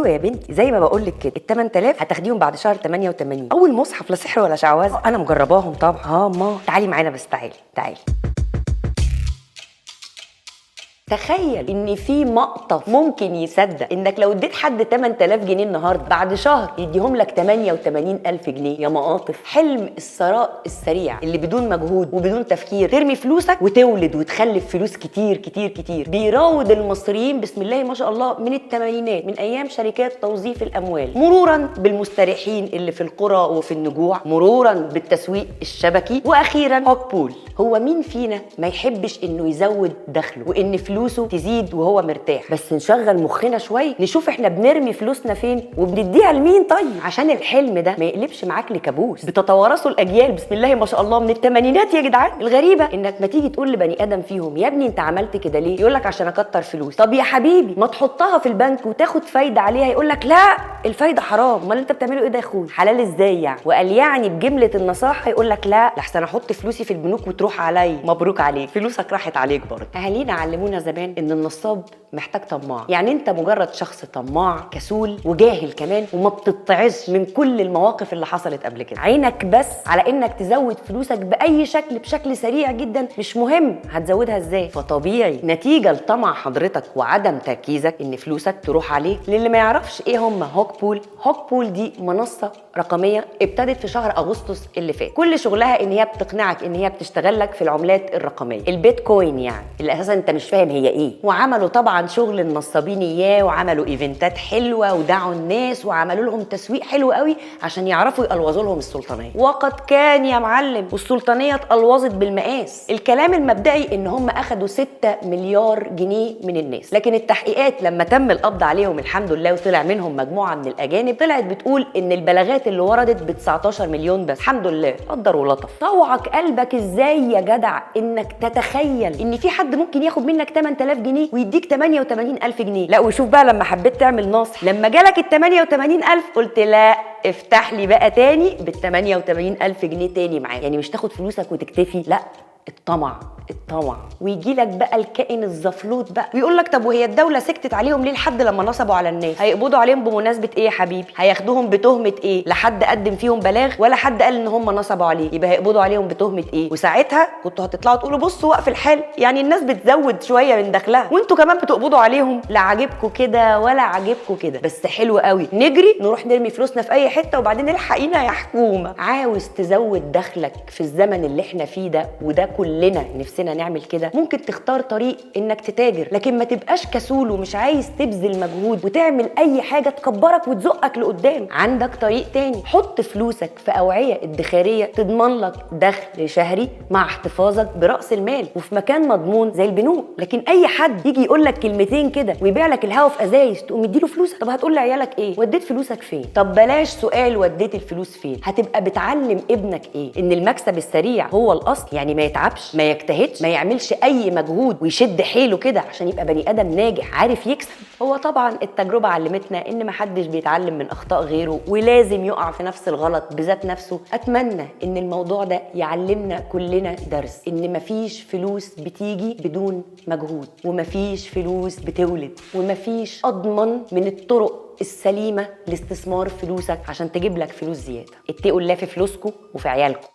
ايوه يا بنتي، زي ما بقول لك كده، ال 8000 هتاخديهم بعد شهر 88. اول مصحف، لا سحر ولا شعوذه، انا مجرباهم طبعا. ما تعالي معانا بس، تعالي تعالي. تخيل ان في مقطف ممكن يصدق انك لو اديت حد 8000 جنيه النهارده بعد شهر يديهم لك 88000 جنيه. يا مقاطف، حلم الثراء السريع اللي بدون مجهود وبدون تفكير، ترمي فلوسك وتولد وتخلف فلوس كتير كتير كتير، بيراود المصريين بسم الله ما شاء الله من الثمانينات، من ايام شركات توظيف الاموال، مرورا بالمستريحين اللي في القرى وفي النجوع، مرورا بالتسويق الشبكي، واخيرا HawkPool. هو مين فينا ما يحبش انه يزود دخله وان فلوسه تزيد وهو مرتاح؟ بس نشغل مخنا شوية، نشوف احنا بنرمي فلوسنا فين وبنديها لمين. طيب عشان الحلم ده ما يقلبش معاك لكابوس بتتوارثه الاجيال بسم الله ما شاء الله من الثمانينات يا جدعان. الغريبة انك ما تيجي تقول لبني ادم فيهم يا ابني انت عملت كده ليه، يقول لك عشان اكتر فلوس. طب يا حبيبي ما تحطها في البنك وتاخد فايده عليها، يقول لك لا الفايدة حرام. امال انت بتعمله ايه ده يا اخويا؟ حلال ازاي يعني؟ وقال يعني بجملة النصاحه يقول لك لا لحسن احط فلوسي في البنوك وتروح عليا. مبروك عليك، فلوسك راحت عليك برضه. اهالينا علمونا زمان ان النصاب محتاج طماع، يعني انت مجرد شخص طماع كسول وجاهل كمان، وما بتتعظش من كل المواقف اللي حصلت قبل كده. عينك بس على انك تزود فلوسك باي شكل، بشكل سريع جدا، مش مهم هتزودها ازاي. فطبيعي نتيجة لطمع حضرتك وعدم تركيزك ان فلوسك تروح عليك. للي ما يعرفش ايه هم HawkPool، HawkPool دي منصة رقمية ابتدت في شهر اغسطس اللي فات. كل شغلها ان هي بتقنعك ان هي بتشتغل لك في العملات الرقمية، البيتكوين يعني، اللي اساسا انت مش فاهم هي ايه. وعملوا طبعا شغل النصابين اياه، وعملوا event ات حلوة ودعوا الناس وعملوا لهم تسويق حلو قوي عشان يعرفوا يقلوظوا لهم السلطانيه. وقد كان يا معلم، والسلطانيه اتقلوظت بالمقاس. الكلام المبدئي ان هم اخدوا 6 مليار جنيه من الناس، لكن التحقيقات لما تم القبض عليهم الحمد لله وطلع منهم مجموعة من الاجانب، طلعت بتقول ان البلاغات اللي وردت ب 19 مليون بس. الحمد لله قدر ولطف. طوعك قلبك ازاي يا جدع انك تتخيل ان في حد ممكن ياخد منك 8000 جنيه ويديك 88000 جنيه؟ لا وشوف بقى لما حبيت تعمل ناصح، لما جالك ال 88000 قلت لا افتح لي بقى تاني بال 88000 جنيه تاني معاك. يعني مش تاخد فلوسك وتكتفي، لا الطمع الطمع. ويجي لك بقى الكائن الزفلوت بقى ويقول لك طب وهي الدولة سكتت عليهم ليه لحد لما نصبوا على الناس؟ هيقبضوا عليهم بمناسبة ايه يا حبيبي؟ هياخدوهم بتهمه ايه؟ لا حد قدم فيهم بلاغ ولا حد قال ان هم نصبوا عليه، يبقى هيقبضوا عليهم بتهمه ايه؟ وساعتها كنتوا هتطلعوا تقولوا بصوا وقف الحال، يعني الناس بتزود شوية من دخلها وانتوا كمان بتقبضوا عليهم. لا عاجبكم كده ولا عاجبكم كده، بس حلو قوي نجري نروح نرمي فلوسنا في اي حتة وبعدين الحقينا يا حكومة. عاوز تزود دخلك في الزمن اللي احنا فيه ده، وده كلنا نفسنا نعمل كده، ممكن تختار طريق انك تتاجر، لكن ما تبقاش كسول ومش عايز تبذل مجهود وتعمل اي حاجة تكبرك وتزقك لقدام. عندك طريق تاني، حط فلوسك في اوعيه ادخاريه تضمن لك دخل شهري مع احتفاظك براس المال، وفي مكان مضمون زي البنوك. لكن اي حد يجي يقول لك كلمتين كده ويبيع لك الهوا في ازايز تقوم مديله فلوسك. طب هتقول لعيالك ايه؟ وديت فلوسك فين؟ طب بلاش سؤال وديت الفلوس فين، هتبقى بتعلم ابنك ايه؟ ان المكسب السريع هو الاصل، يعني ما يتعبش ما يجتهدش ما يعملش اي مجهود ويشد حيله كده عشان يبقى بني ادم ناجح عارف يكسب. هو طبعا التجربة علمتنا ان محدش بيتعلم من اخطاء غيره ولازم يقع في نفس الغلط بذات نفسه. اتمنى ان الموضوع ده يعلمنا كلنا درس، ان مفيش فلوس بتيجي بدون مجهود، ومفيش فلوس بتولد، ومفيش اضمن من الطرق السليمة لاستثمار فلوسك عشان تجيب لك فلوس زيادة. اتقوا الله في فلوسكم وفي عيالكم.